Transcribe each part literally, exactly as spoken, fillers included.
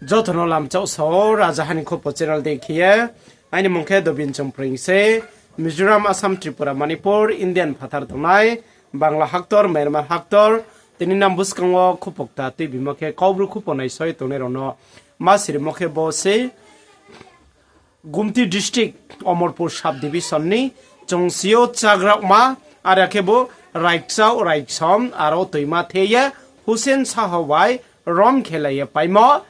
Joto no lamchak sao, Rajaha ni Khupo channel dei khe ye. Aini mung khe Dobin Chongpreng se. Mizoram, Assam, Tripura, Manipur, Indian phathar tongnai, Bangla haktor, Myanmar haktor, tini nang buskang wo khupo kta tuibimo khe Kaubru khupo naisoi tongnai rao no ma sirimo khe bo se. Gumti district, Omorpur sub division ni chungsi yo chagraoma, are khe bo Raikchao, Raiksom, aro toima the ye Hussein Saho bai rom khelai ye paimo.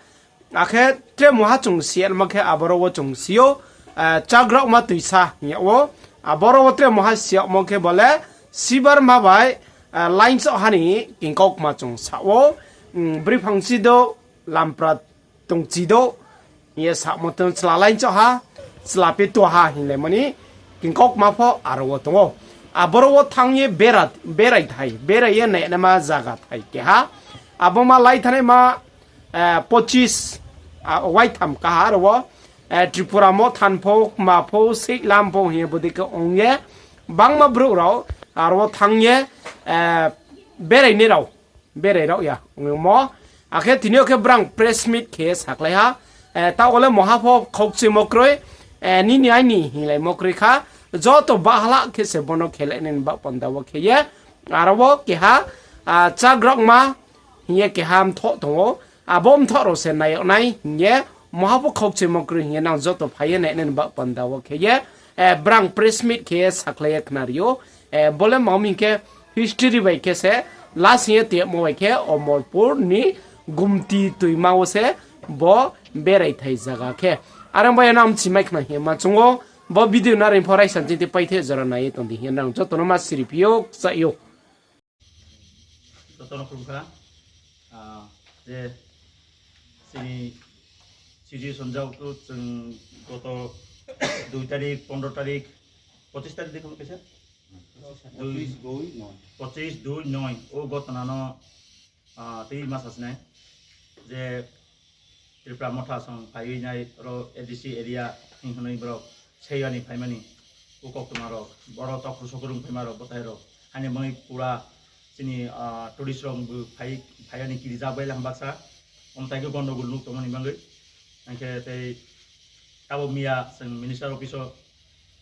Akhe tre muha chung siyamo khe aboro wo chungsi yo, eh, chagraoma tuisa hing yag ou. Aboro wo tre muha siyamo khe bo le Sibarma bai, eh, lainchouh ha ni kingkaukma chung sa ou. Bri phangchi do, lampra tongchi do, hing ye samo tong chla lainchouh ha, chla peto ha hinglaimo ni kingkaukma pho aro wo tong ou. Aboro wo thanng ye bera, berai thai, berai ye nainaima zaga thai keha. Abo ma lai thanngnaima, eh, pochis, ah, waitham kaha aro wo, eh, Tripura Motha pho, kma pho, Seilam pho hing ye bodei khe ong ye, bangma brouh rao aro wo thanng ye, eh, berainai rao, berai rao ya ongmo. Akhe tini yo khe brang press meet khe sakhlai ha. Eh, taoh wo le muha pho khaukchuimo kroi, eh, nini aini hinglaimo kroi kha. Joto bahla khe se bono khelai nai ni baoh panda wo khe ye. Aro wo keha, ah, chagraoma hing ye keha mthoh tong ou. Abo mthoh rao se nai yag nai hing ye, muha pho khaukchuimo kroi hing ye nang joto phai ye nainai ni baoh panda wo khe ye, eh, brang press meet khe ye sakhlai ye khnari ou. Eh, bo le ma mi hing khe history bai khe se, last hing ye tongmo bai khe Omorpur ni Gumti toima wo se bo berai thai zaga khe. Are ong bai ye nang mchimai khna hing ye ma chung ou, bo video no are pho raisa ching tei paithe jora nai ye tong di hing ye nang joto no ma siri phi ou, kchai ou. Joto no khulum kha, ah, je chini situation jao khe chung goto dui tarik, pondro tarik, pochis tarik dei khe kaisa? Dui, pochis dui noi. Pochis dui noi, o gotona no, ah, tei ma sasinai je Tripura Motha song phaiwi nai ro A D C area hing hwnwi borok Seiya ni phaimani, o koktwma rok, boro tokru sokru wng phaima rok, bwtai rok, haini bagwi pura chini, ah, tourist rok bo phai, phaiyani kirijak bai lang baksa, omtai khe gondogol nuk tongmani bagwi. Hingkhe tei abo miya chwng minister office o,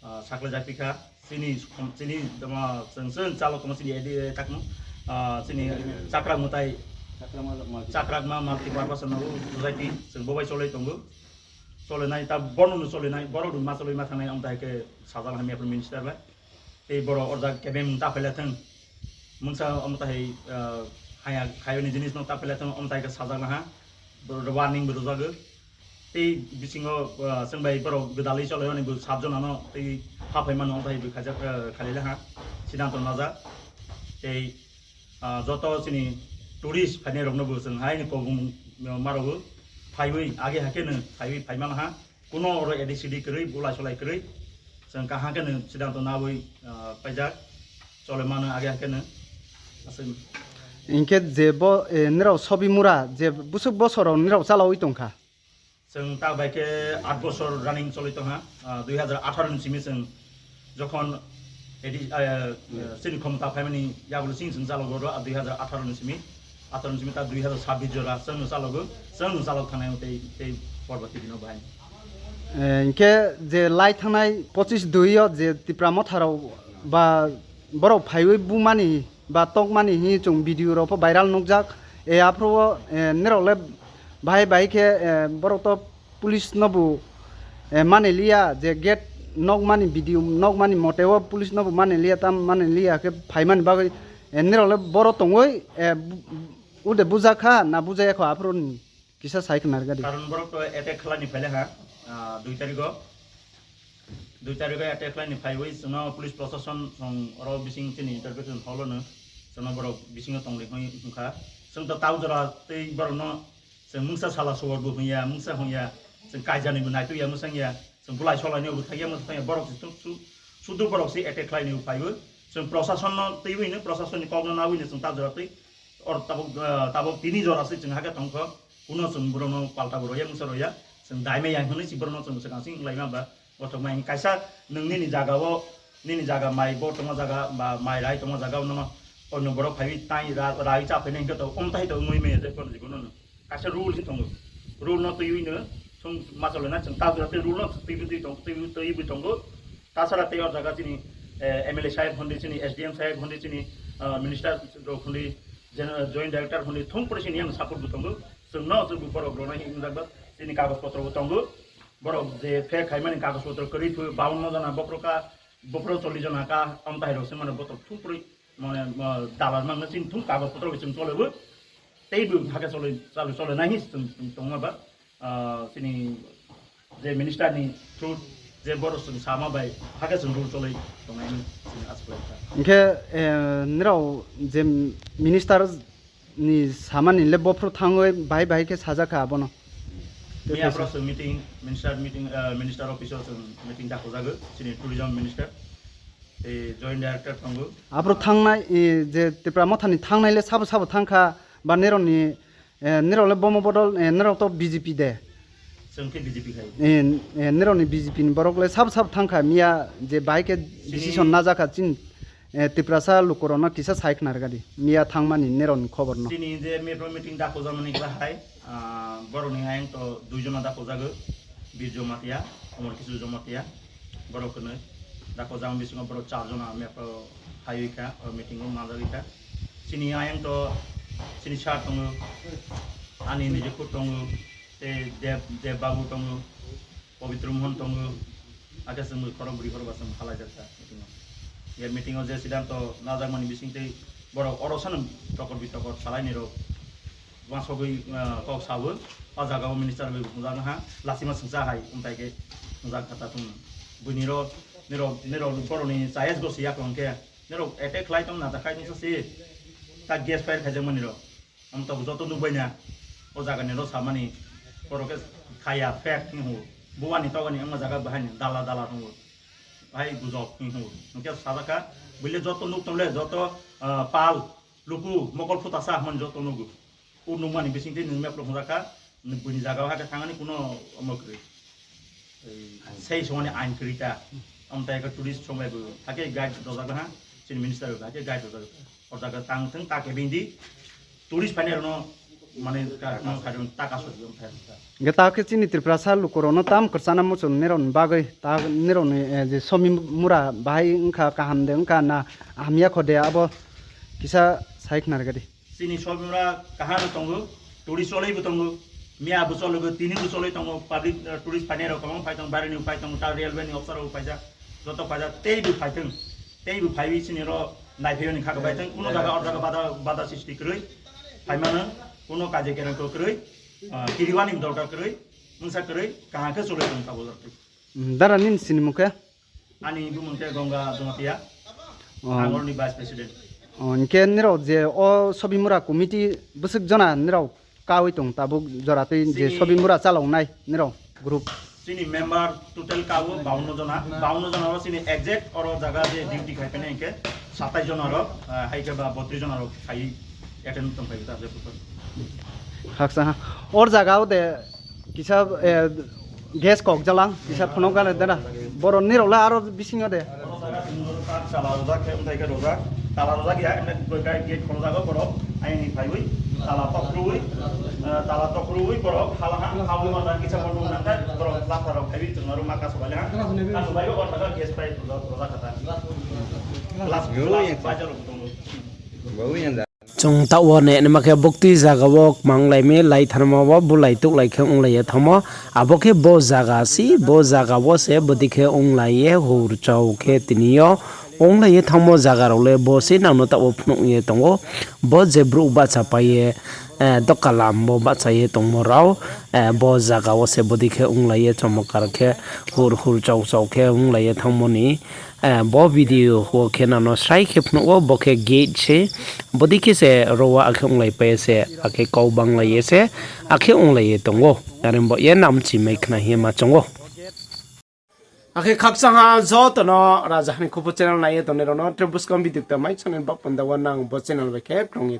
ah, saklai jak pikha, chini, chini tamo chwng chwng chalo tongma chini A D A takmo, ah, chini chakrak mwtai, chakrakma multipurpose no society chwng bo bai cholai tongo. Cholenai ta bono no cholenai, borok rok ma cholai ma thangnai, omtai khe sajak hamya phru minister bai. Tei borok orjak kebeng ta phaila thung. Mungsa omtai hai, ah, haya, hayoni jinis no ta phaila thung, omtai khe sajak laha. Bo warning bo rwjago. Tei bisingo, ah, chwng bai borok gwdalwi cholai mani bo sat jona no tei haphaimano omtai bo khaijak, ah, khalai laha. Sidanto najak. Tei Ah, joto chini tourist phainai rokno bo chwng haini kobung, ah, ma rwo phaiwi age hakhe no phaiwi phaima naha. Kuno oro A D C D kwrwi, bulai solai kwrwi. Chwng kaham khe no sidanto nawi, ah, paijak. Chole mano age hakhe no. Aswk. Hinkhe je bo, eh, nirok sobi mura je busuk bosoro nirok chalawi tongkha. Chwng ta bai khe aat bosor running cholwi tongha, ah, dui hazar atharo ni simi chwng jokhon edi-, ah, chini khomota phaimani yagulo chini chwng chalogo ro, ah, dui hazar atharo ni simi, atharo ni simi ta dui hazar sabbish jora chwngno chalogo, chwngno chalok thangnai tei, tei porbo tibino bahai. Eh, hinkhe je lai thangnai pochis dui o je Tipra Motha rok ba borok phaiwi bumani ba tokmani hwnwi chwng video rok pho viral nukjak. E, aphuru o, e, nirok le bahai bahai khe, e, borok to police no bo, e, mani liya je gate nokmani video nokmani mote o police no bo mani liya, tam mani liya khe phaimani bagwi, e, nirok le boro tongwi, e, bu-, ude bujak kha na bujaya kho aphuru ni kisa sai khna rwgadi. Karon borok to attack khlai ni phaile ha, ah, dui tarikh o. Dui tarikh o attack khlai ni phaiwi chwngno police prosason chwng oro bising chini intervention holo no chwngno borok bisingo tongri hwnwi hwnkha. Chwng to tau jora tei borokno chwng mungsa sala suwar bo hwnya, mungsa hwnya, chwng kaijani bo naitugya mwsangya, chwng bulai solai ni bo thakya mwsangya, borok se chwng su-, sudu borok se attack khlai ni phaiwi. Chwng prosason no twiwi no prosason ni kokno nawi no chwng ta jora twi or tabuk, ah, tabuk tini jora se chwng hakhe tongkho. Kuno chwng borokno palta bo roya, mungsa roya. Chwng daimai yang hwnwi se borokno chwng swkang sing wnglaima ba. Kothok mai kaisa nwng nini jaga o, nini jaga mai bo tongma jaga ba mai rai tongma jaga o nono onno borok phaiwi tai ra-, rai cha phainai hwnkhe to omtai to wngwi maya je kono jibono no. Kaisa rule se tongo. Rule no tuiwi no chung ma cholai na, chung ta jora tei rule no tuiwi tui tong, tuiwi, tuiwi tongo. Tasara tei o jaga chini, eh, M L A saheb hondi chini, S D M saheb hondi chini, ah, minister rok hondi, gen-, joint director hondi thung pore chini yang support bo tongo. Chung no chung bo borok rok no himjak ba chini kagoj potro bo tongo. Borok je fake khaimani kagoj potro kwrwi phu bawanno jona bokhro ka, bokhro chollish jona ka, amtahai rok se mano bokhro thung pore mane, ah, dalal mang no chini thung kagoj potro bo chung chole bo. Tei bo hakhe chole, chale, chole nai hi chung, chung tongma ba. Ah, chini je minister ni through je borok chwng sama bai hakhe chwng rule choloi tongnai hwnwi chwng asa khlai kha. Hingkhe, eh, nrao je minister ni samani le bophru thangwi bahai bahai khe sajak kha abono. Miya borok chwng meeting, minister meeting, eh, minister office o chwng meeting dakhojagwi, chini tourism minister, tei joint director tongo. Abro thangnai, eh, je Tipra Motha ni thangnai le sabo sabo thang kha, ba nrao ni Eh, nrao le bomo bodol, eh, nrao to B J P de? Chwng khe B J P khai. Eh, eh, nrao ni B J P ni borok le sabo sabo thang kha, miya je bai khe decision naja kha chini, eh, Tiprasa luku rao no kisa sai khna rwgadi. Miya thangmani nrao ni khobor no. Chini je mepro meeting dakhojamani bahai, ah, borok ni ayang to dui jona dakhojago, Birjo Matia, Omor Kisu Jomatia, borok kwnwi. Dakhojama bisingo borok char jona mepro phaiwi kha, o meeting o manjagwi kha. Chini ayang to, chini sir tongo, ani niji khuk tongo, tei Deb, Deb Babu tongo, Pobitro Mohon tongo, akhe chwng khorok bwrwi khorok ba chwng phalaijak kha meeting o. Ye meeting o je siddhanto najakmani bising tei borok oro sano tokor bitokor salaini rok uansugwi, ah, kok sawi, o jaga o minister bai phungjak ha, lasima sungsa hai, umtai khe phungjak kha ta thung. Buini ro, nirok, nirok borokni chayas gosi yaklong khe, nirok attack khlai tong na ta khai tong sa se, ta gas fire khaijakmani rok. Ang tabuk joto nukbai na, o jaga ni rok samani, borok khe khaya fake hing hu, buani togani ang o jaga bahai ni dala dala hing hu, bahai gujok hing hu, hingkhe sajak kha, buile joto nuk tong le, joto, ah, pal, luku, mokol phuta sa hman joto nugu. O nungmani bising tei nung map rok hwnjak kha, nung buini jaga o hakhe thangani kuno omo kwrwi. Ei, sei songoni ain kwrwi ta. Amtai khe tourist song bai bo hakhe guide rojak ha, chini minister bai hakhe guide rojak. O jaga tang thung ta khe bini tourist phainai rokno mane ka, no khairok ta ka sori yong thai rok ta. Hingkhe ta khe chini Tiprasa lukurokno tam kwrchana muchung nirokni bagwi ta nirokni, eh, je sobi mura bahai wngkha, kaham de wngkha na hamya kho de abo kisa sai khna rwgadi. Chini sobi mura kaham tongo, tourist choloi bo tongo, miya bo chologo, tini bo choloi tongo, public, eh, tourist phainai rok kwbang phai tongo, baire ni phai tongo, ta railway ni officer rok phaijak, joto phaijak, tei bo phai thung, tei bo phaiwi chini ro naiphai ni kha bai thung, kuno jaga o jaga bada, bada sisti kwrwi, phaimano, kuno kaje kereng kwrwi, ah, kiriwani dorkar kwrwi, mungsa kwrwi, kaham khe choloi tong tabuk. Dara nini sinimung khe? Ani bumung khe Ganga Jamatia. Oh. Ang oroni vice president. Oh, hingkhe nirok je o sobi mura committee bwswk jona nirok kawi tong tabuk jora twi je sobi mura chalok nai nirok group. Chini member total kawo bawanno jona, bawanno jona oro chini exact oro jaga je duty khai phainai hingkhe satais jona oro, ah, hai khe ba botris jona oro khai attend tong phai ta je. Khaksa ha. Or jaga o de kisa, eh, gas kok jalang, kisa phunuk gana dana. Boro nirok la aro bisingo de. Tala rojak khe, mthai khe rojak. Tala rojak ya, emne gate khoro jago borok. Aini phaiwi, tala tokruwi, eh, tala tokruwi borok. Hala ha, ha, ui mata kisa phunuk nang khe, borok lasa rok phaiwi, chwng aro ma kaso bai ha. Kaso bai o, o jaga gas pipe rojak, rojak kha ta. Glass, glass, glass, bai jalo tongo. Chwng taoh wo naima khe buktui jaga o kmang lai mi lai tharma wo bulai tuklai khe wnglai ye thangmo. Abo khe bo jaga si, bo jaga wo se bwdwi khe wnglai ye hur chau khe tini yo wnglai ye thangmo jaga rok le bo se nang no taoh wo phnuh ye tongo. Bo je brouh bahcha pai ye, eh, dokalam bo bahcha ye tongmo rao, eh, bo jaga wo se bwdwi khe wnglai ye chomokar khe hur hur chau chau khe wnglai ye thangmo ni. Eh, bo video wo khe nang no srai khe phnuh wo, bo khe gate se, bwdwi khe se ro wo akhe wnglai pai ye se, akhe kau banglai ye se, akhe wnglai ye tongo. Are bo ye nam chimai khna hima chongo. Akhe khakchang ha joto no Raja Hani Khupu channel nai ye tongnai rao no, tre buskang video ta mai channel bak panda wo nang bo channel bai khe krung ye